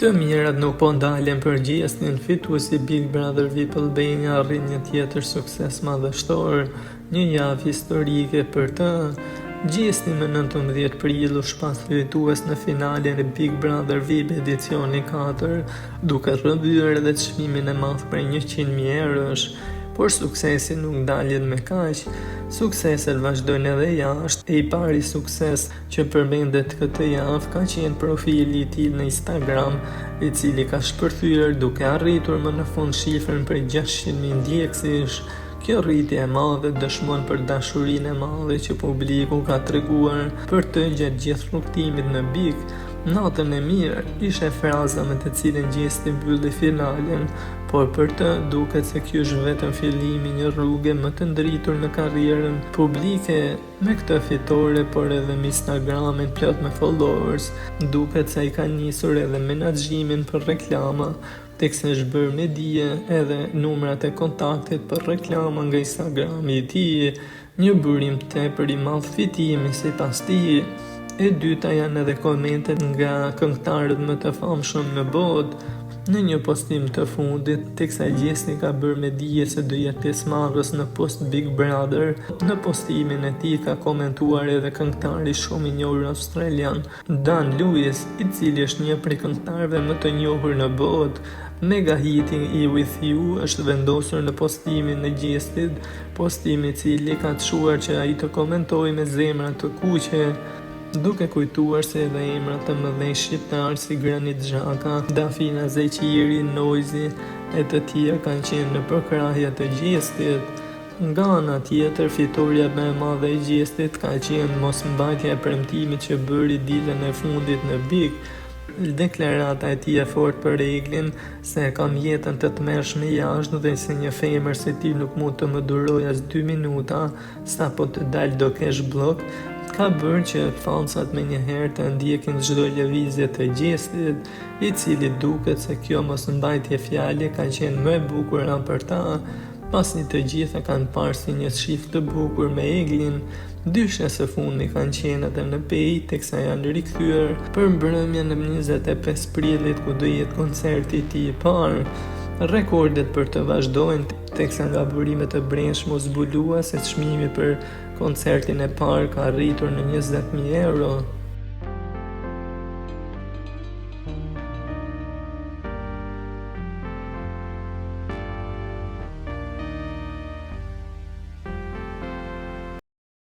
Të mirat nuk po ndalen për Gjestin, fituesi i Big Brother VIP Albania arrin një tjetër sukses madhështor, një javë historike për të. Gjesti më 19 prill u shpall fitues në finalen e Big Brother VIP edicioni 4, duke rrëmbyer edhe çmimin e madh prej 100.000 eurosh. Por suksesi nuk ndalet me kaq. Sukseset vazhdojnë edhe jashtë, e i pari sukses që përmendet këtë javë ka qenë profili i tij në Instagram, i cili ka shpërthyer duke arritur më në fund shifrën prej 600.000 ndjekësish. Kjo rritje e madhe dëshmon për dashurinë e madhe që publiku ka treguar për të gjatë gjithë rrugëtimit në Big. Natën e mirë, ishte fraza me të cilën Gjesti mbylli finalen, por për të duket se ky është vetëm fillimi i një rruge më të ndritur në karrierën publike. Me këtë fitore, por edhe me Instagramin plot me followers, duket se ai ka nisur edhe menaxhimin për reklama, teksa është bërë me dije edhe numrat e kontaktit për reklama nga Instagrami i tij, një burim tepër i madh fitimi sipas tij. E dyta janë edhe komentet nga këngëtarët më të famshëm në botë. Në një postim të fundit, teksa Gjesti ka bërë me dije se do jetë pjesëmarrës në Post Big Brother, në postimin e tij ka komentuar edhe këngëtari shumë i njohur australian, Dan Lewis, i cili është një prej këngëtarëve më të njohur në botë. Mega hiti i With You është vendosur në postimin e Gjestit, postim i cili ka çuar që ai të komentojë me zemra të kuqe, duke kujtuar se edhe emra të mëdhenj shqiptarë si Granit Xhaka, Dafina Zeqiri, Noizy e të tjerë kanë qenë në përkrahje të Gjestit. Nga ana tjetër, fitorja më e madhe e Gjestit ka qenë mosmbajtja e premtimit që bëri ditën e fundit në Big. Deklarata e tij e fortë për Eglin se e kam jetën të tmerrshme jashtë dhe se një femër si ti nuk mund të më durojë as dy minuta, sapo të dal do kesh bllok, ka bërë që fansat menjëherë të ndjekin çdo lëvizje të Gjestit, i cili duket se kjo mosmbajtje fjale ka qenë më e bukura për ta. Pasi të gjithë e kanë parë si një çift të bukur me Eglin, dyshja së fundi kanë qenë edhe në Pejë, teksa janë rikthyer për mbrëmjen e 25 prillit ku do jetë koncerti i tij i parë. Rekordet për të vazhdojnë, teksa nga burime të brendshme u zbulua se çmimi për koncertin e parë ka arritur në 20.000 euro.